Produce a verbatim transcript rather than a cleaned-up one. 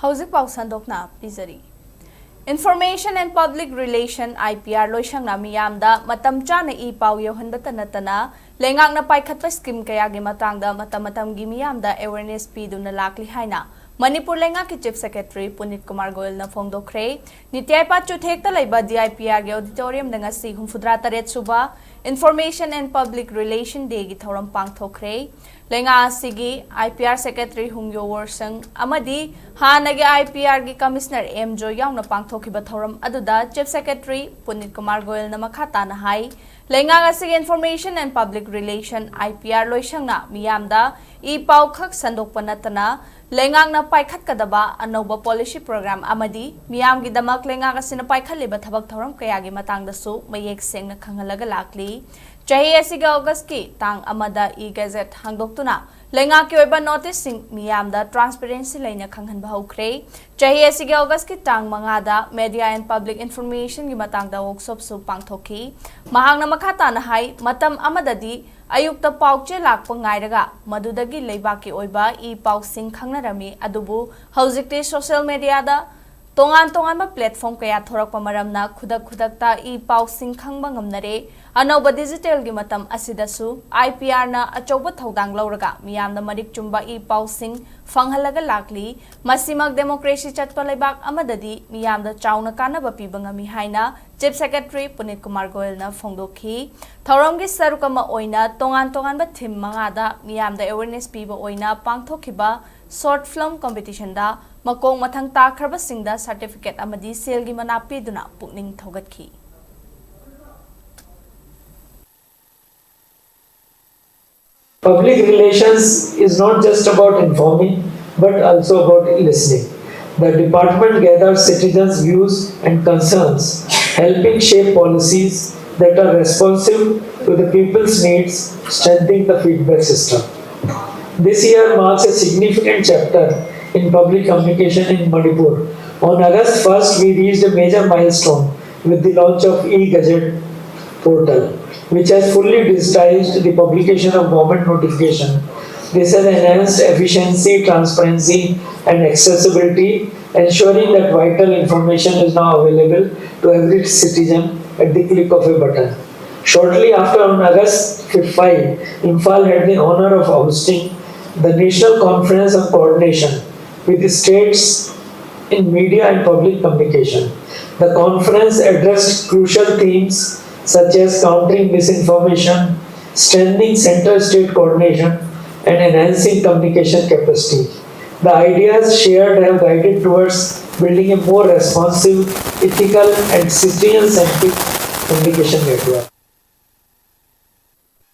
ꯍꯧꯖꯤꯛ ꯄꯥꯎ ꯁꯟꯗꯣꯛꯅ ꯄꯤꯖꯔꯤ꯫ Information and Public Relation, I P R, ꯂꯣꯏꯁꯪꯅ ꯃꯤꯌꯥꯝꯗ ꯃꯇꯝ ꯆꯥꯅ ꯏ ꯄꯥꯎ ꯌꯧꯍꯟꯕꯇ ꯅꯠꯇꯅ ꯂꯩꯉꯥꯛꯅ ꯄꯥꯏꯈꯠꯄ ꯁ꯭ꯀꯤꯝ ꯀꯌꯥꯒꯤ ꯃꯇꯥꯡꯗ ꯃꯇꯝ ꯃꯇꯝꯒꯤ ꯃꯤꯌꯥꯝꯗ ꯑꯦꯋꯦꯔꯅꯦꯁ ꯄꯤꯗꯨꯅ ꯂꯥꯛꯂꯤ ꯍꯥꯏꯅ ꯃꯅꯤꯄꯨꯔ ꯂꯩꯉꯥꯛꯀꯤ ꯆꯤꯐ ꯁꯦꯀ꯭ꯔꯦꯇꯔꯤ ꯄꯨꯅꯤꯠ ꯀꯨꯃꯥꯔ ꯒꯣꯌꯜꯅ ꯐꯣꯡꯗꯣꯛꯈ꯭ꯔꯦ꯫ ꯅꯤꯇꯤ ꯑꯥꯌꯣꯒ ꯆꯨꯊꯦꯛꯇ ꯂꯩꯕ D I P Rꯒꯤ ꯑꯣꯗꯤꯇꯣꯔꯤꯌꯝꯗ ꯉꯁꯤ ꯍꯨꯝꯐꯨꯇꯔꯥ ꯇꯔꯦꯠ ꯁꯨꯕ Information and Public Relation Dayꯒꯤ ꯊꯧꯔꯝ ꯄꯥꯡꯊꯣꯛꯈ꯭ꯔꯦ꯫ ꯂꯩꯉꯥꯛ ꯑꯁꯤꯒꯤ I P R ꯁꯦꯀ꯭ꯔꯦꯇꯔꯤ ꯍꯨꯡꯌꯣ ꯋꯣꯔꯁꯪ ꯑꯃꯗꯤ ꯍꯥꯟꯅꯒꯤ I P Rꯒꯤ ꯀꯃꯤꯁꯅꯔ ꯑꯦꯝ ꯖꯣꯏ ꯌꯥꯎꯅ ꯄꯥꯡꯊꯣꯛꯈꯤꯕ ꯊꯧꯔꯝ ꯑꯗꯨꯗ ꯆꯤꯐ ꯁꯦꯀ꯭ꯔꯦꯇꯔꯤ ꯄꯨꯅꯤꯠ ꯀꯨꯃꯥꯔ ꯒꯣꯌꯜꯅ ꯃꯈꯥ ꯇꯥꯅ ꯍꯥꯏ, ꯂꯩꯉꯥꯛ ꯑꯁꯤꯒꯤ Information and Public Relation, I P R, ꯂꯣꯏꯁꯪꯅ ꯃꯤꯌꯥꯝꯗ ꯏ ꯄꯥꯎ ꯈꯛ ꯁꯟꯗꯣꯛꯄ ꯅꯠꯇꯅ ꯂꯩꯉꯥꯛꯅ ꯄꯥꯏꯈꯠꯀꯗꯕ ꯑꯅꯧꯕ ꯄꯣꯂꯤꯁꯤ ꯄ꯭ꯔꯣꯒ꯭ꯔꯥꯝ ꯑꯃꯗꯤ ꯃꯤꯌꯥꯝꯒꯤꯗꯃꯛ ꯂꯩꯉꯥꯛ ꯑꯁꯤꯅ ꯄꯥꯏꯈꯠꯂꯤꯕ ꯊꯕꯛ ꯊꯧꯔꯝ ꯀꯌꯥꯒꯤ ꯃꯇꯥꯡꯗꯁꯨ ꯃꯌꯦꯛ ꯁꯦꯡꯅ ꯈꯪꯍꯜꯂꯒ ꯂꯥꯛꯂꯤ꯫ ꯆꯍꯤ ꯑꯁꯤꯒꯤ ꯑꯣꯒꯁꯀꯤ ꯇꯥꯡ ꯑꯃꯗ E-Gazette ꯍꯥꯡꯗꯣꯛꯇꯨꯅ ꯂꯩꯉꯥꯛꯀꯤ ꯑꯣꯏꯕ ꯅꯣꯇꯤꯁꯁꯤꯡ ꯃꯤꯌꯥꯝꯗ ꯇ꯭ꯔꯥꯟꯁꯄꯦꯔꯦꯟꯁꯤ ꯂꯩꯅ ꯈꯪꯍꯟꯕ ꯍꯧꯈ꯭ꯔꯦ꯫ ꯆꯍꯤ ꯑꯁꯤꯒꯤ ꯑꯣꯒꯁꯀꯤ ꯇꯥꯡ ꯃꯉꯥꯗ Media and Public Informationꯒꯤ ꯃꯇꯥꯡꯗ ꯋꯥꯔꯛꯁꯣꯞꯁꯨ ꯄꯥꯡꯊꯣꯛꯈꯤ꯫ ꯃꯍꯥꯛꯅ ꯃꯈꯥ ꯇꯥꯅ ꯍꯥꯏ, ꯃꯇꯝ ꯑꯃꯗꯗꯤ ꯑꯌꯨꯛꯇ ꯄꯥꯎ ꯆꯦ ꯂꯥꯛꯄ ꯉꯥꯏꯔꯒ ꯃꯗꯨꯗꯒꯤ ꯂꯩꯕꯥꯛꯀꯤ ꯑꯣꯏꯕ ꯏ ꯄꯥꯎꯁꯤꯡ ꯈꯪꯅꯔꯝꯃꯤ, ꯑꯗꯨꯕꯨ ꯍꯧꯖꯤꯛꯇꯤ ꯁꯣꯁꯤꯌꯦꯜ ꯃꯦꯗꯤꯌꯥꯗ ꯇꯣꯉꯥꯟ ꯇꯣꯉꯥꯟꯕ ꯄ꯭ꯂꯦꯠꯐꯣꯔꯝ ꯀꯌꯥ ꯊꯣꯔꯛꯄ ꯃꯔꯝꯅ ꯈꯨꯗꯛ ꯈꯨꯗꯛꯇ ꯏ ꯄꯥꯎꯁꯤꯡ ꯈꯪꯕ ꯉꯝꯅꯔꯦ꯫ ꯑꯅꯧꯕ ꯗꯤꯖꯤꯇꯦꯜꯒꯤ ꯃꯇꯝ ꯑꯁꯤꯗꯁꯨ I P Rꯅ ꯑꯆꯧꯕ ꯊꯧꯗꯥꯡ ꯂꯧꯔꯒ ꯃꯤꯌꯥꯝꯅ ꯃꯔꯤꯛ ꯆꯨꯝꯕ ꯏ ꯄꯥꯎꯁꯤꯡ ꯐꯪꯍꯜꯂꯒ ꯂꯥꯛꯂꯤ꯫ ꯃꯁꯤꯃꯛ ꯗꯦꯃꯣꯀ꯭ꯔꯦꯁꯤ ꯆꯠꯄ ꯂꯩꯕꯥꯛ ꯑꯃꯗꯗꯤ ꯃꯤꯌꯥꯝꯗ ꯆꯥꯎꯅ ꯀꯥꯟꯅꯕ ꯄꯤꯕ ꯉꯝꯃꯤ ꯍꯥꯏꯅ ꯆꯤꯐ ꯁꯦꯀ꯭ꯔꯦꯇꯔꯤ ꯄꯨꯅꯤꯠ ꯀꯨꯃꯥꯔ ꯒꯣꯌꯜꯅ ꯐꯣꯡꯗꯣꯛꯈꯤ꯫ ꯊꯧꯔꯝꯒꯤ ꯁꯔꯨꯛ ꯑꯃ ꯑꯣꯏꯅ ꯇꯣꯉꯥꯟ ꯇꯣꯉꯥꯟꯕ ꯊꯤꯝ ꯃꯉꯥꯗ ꯃꯤꯌꯥꯝꯗ ꯑꯦꯋꯦꯔꯅꯦꯁ ꯄꯤꯕ ꯑꯣꯏꯅ ꯄꯥꯡꯊꯣꯛꯈꯤꯕ ꯁꯣꯔꯠ ꯐꯤꯂꯝ ꯀꯝꯄꯤꯇꯤꯁꯟꯗ ꯃꯀꯣꯛ ꯃꯊꯪ ꯇꯥꯈ꯭ꯔꯕꯁꯤꯡꯗ ꯁꯥꯔꯇꯤꯐꯤꯀꯦꯠ ꯑꯃꯗꯤ ꯁꯦꯜꯒꯤ ꯃꯅꯥ ꯄꯤꯗꯨꯅ ꯄꯨꯛꯅꯤꯡ ꯊꯧꯒꯠꯈꯤ꯫ Public relations is not just about informing, but also about listening. The department gathers citizens' views and concerns, helping shape policies that are responsive to the people's needs, strengthening the feedback system. This year marks a significant chapter in public communication in Manipur. On August first, we reached a major milestone with the launch of e-Gazette portal, which has fully digitized the publication of government notification This has enhanced efficiency, transparency, and accessibility, ensuring that vital information is now available to every citizen at the click of a button. Shortly after, on August five, Imphal had the honor of hosting the National Conference on Coordination with the states in media and public communication. The conference addressed crucial themes such as countering misinformation, strengthening center state coordination, and enhancing communication capacity. The ideas shared have guided towards building a more responsive, ethical, and citizen centric communication network.